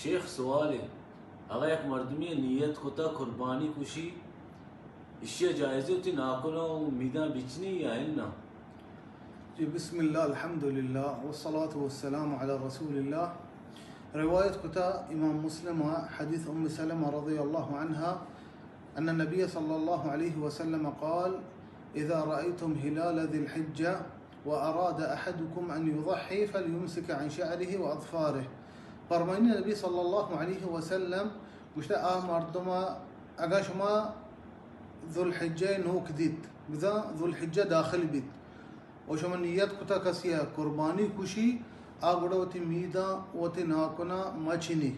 شیخ، سوالے، اگاں یک مردمے نیت کتا قربانی کشی، اشیا جائزے وتی ناکنا و میداں بچنی یا اناں؟ جی، بسم اللہ، الحمدللہ، والصلاة والسلام علی رسول اللہ۔ روایت کتا امام مسلم، حدیث ام سلمہ رضی اللہ عنہا، ان النبی صلی اللہ علیہ وسلم قال: اذا رأيتم هلال ذي الحجة وأراد أحدكم أن يضحي فليمسك عن شعره وأظفاره۔ فرمائنی نبی صلی اللہ علیہ وسلم گوشتہ، آ مردم اگاں شما ذوالحجہ نوک دیت، بزاں ذوالحجہ داخل بیت، و شما نیت کتا کسی ء قربانی کشی، آ گڑا وتی میداں وتی ناکنا مچنی،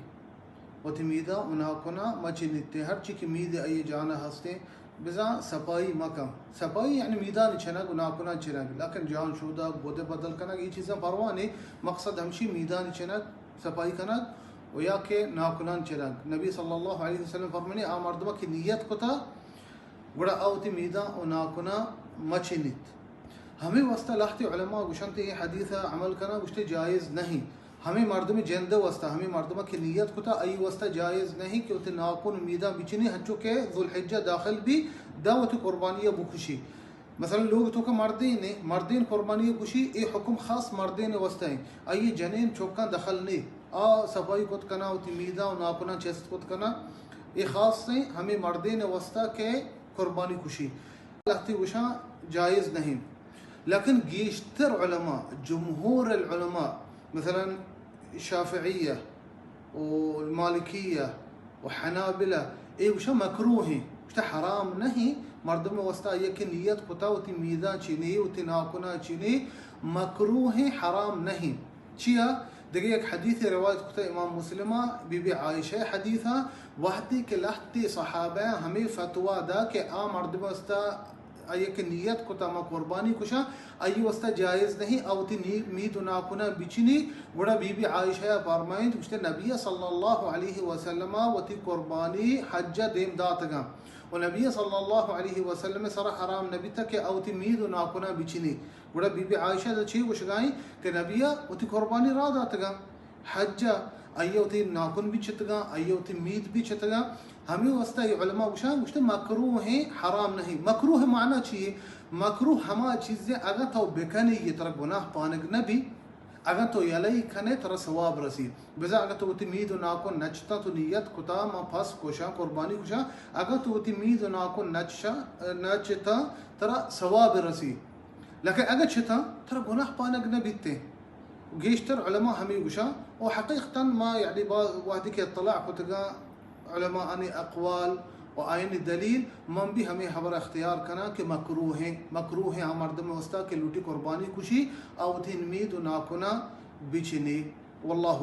وتی میداں و ناکنا مچنیت۔ ہرچی کہ مید آئی جانا ہستیں، بزاں صفائی مکن۔ صفائی یعنی میدان چنگ و ناکنا چنگ، لیکن جان شودگ، گد بدل کنگ، یہ چیزاں پرواہ نہیں۔ مقصد ہمشی میدان چنگ، صفائی کنگ و یا کہ ناکنان چنگ۔ نبی صلی اللہ علیہ وسلم فرمانی، آ مردمہ کہ نیت کتا، گڑا آ وتی میداں و ناکنا مچنیت۔ ہمے واسطہ لہتے علماء گوشنت، اے حدیث ء عمل کناں، گوشتے جائز نہیں۔ ہمے مردم جند واسطہ، ہمے مردم کہ نیت کتا، آئی واسطہ جائز نہیں کہ وتی ناکن و میداں بچنی، ہنچو کہ ذوالحجہ داخل بی، دا وتی قربانی ء بکشی۔ مثلاً لوگ تو کہ مردین، مردین قربانی ء کشی، اے حکم خاص مردین واسطہ ہیں، آئی جنین چوکاں دخل نہیں۔ آ صفائی کت کنا، وتی میداں و ناکناں چست کت کنا، اے خاص ہیں ہمے مردین واسطہ کہ قربانی کشی۔ لہتے گوشاں جائز نہیں، لیکن گیشتر علماء، جمہور العلماء، مثلاً شافعیہ و مالکیہ و حنابلہ، اے گوشاں مکروہ ہیں، گوشتہ حرام نہیں۔ مردم واسطہ آئی کہ نیت کتا وتی میداں چنی، وتی ناکنا چنی، مکروہ ہیں، حرام نہیں۔ چیا؟ دگہ یک حدیث روایت کتا امام مسلم، بی بی عائشہ حدیث، وہدے کہ لہتے صحابہ ہمیں فتویٰ دا کہ آ مردم واسطہ آئی کہ نیت کتا ما قربانی کشاں، آئی واسطہ جائز نہیں آ وتی نی-، مید و ناکنا بچنی۔ گڑا بی بی عائشہ فرمائنت، گوشتے نبی صلی اللہ علیہ وسلم وتی قربانی حج دیم داتگاں و نبی صلی اللہ علیہ وسلم سر حرام نبی تا کہ آ وتی مید و ناکنا بچنی۔ گڑا بی بی عائشہ دا چی گوشگائیں کہ نبی ء وتی قربانی را داتگاں حج ء، آئی ء وتی ناکن بھی چتگاں، آئی ء وتی مید بھی چتگاں۔ ہمیں واسطہ یہ علماء گوشاں، گوشتے مکروہ ہیں، حرام نہیں۔ مکروہ معنی چی ہے؟ مکروہ ہما چیزیں اگر تو بکنے یہ ترا گناہ پانگ نہ بھی، اگر تو یلئی کنے ترا ثواب رسی۔ بزاں اگاں تو وتی مید و ناکن نچتاں، تو نیت کتا ما پس کشاں، قربانی کشاں، اگاں تو وتی مید و ناکن نچشاں، نچتاں، ترا ثواب رسی، لیکن اگاں چتاں، ترا گناہ پانگ نہ بیتیں۔ گیشتر علماء ہمیں گوشاں، و حقیقتاً ما یعنی باز وہدی کہ اطلاع کتگاں علماء آنی اقوال و آئین دلیل، من بھی ہمیں خبر اختیار کناں کہ مکروہ ہیں، مکروہ ہیں آ مردم واسطہ کہ لوٹی قربانی کشی، آ وتی مید و ناکنا بچنی۔ واللہ